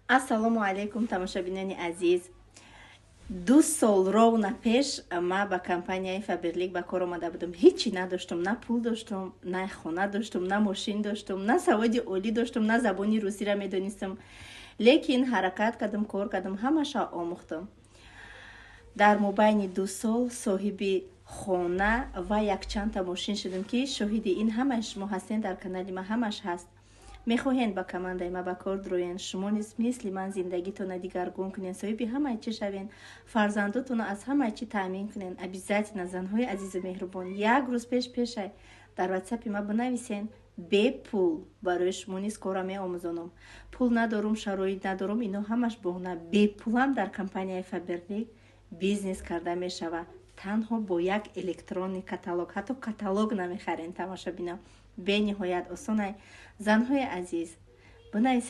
Ассалому алайкум, тамошобинони азиз. 2 сол ровно пеш ма ба компанияи Фаберлик ба кор омада будам. Ҳичи надоштум: на пул доштум, на хона доштум, на мошин доштум, на саводи олӣ доштум, на забони русиро медонистам. Лекин ҳаракат кардам, кор кардам, ҳамаша омӯхтам. Дар мобайни 2 сол соҳиби хона ва якчандта мошин шудам, ки шоҳиди ин ҳамаи шумо ҳастен. Дар канали ма ҳамаш ҳаст. Мехоҳед ба командаи ма ба кор дроен, шумо низ мисли ман зиндагитона дигаргун кунен, соҳиби ҳамаи чӣ шавен, фарзандотонро аз ҳамаи чӣ таъмин кунен, обязательно, занҳои азизу меҳрубон, як рӯз пеш пешай дар ватсапи ма бинависен. Бепул барои шумо низ кора меомӯзонам. Пул надорум, шароит надорум, ино ҳамаш боҳона. Бепулам дар компанияи Фаберлик бизнес карда мешавад, танҳо бо як электронный каталог. Ҳатто каталог намехарен, тамошобино. Бениҳоят осонай. Занҳои азиз, бинависед.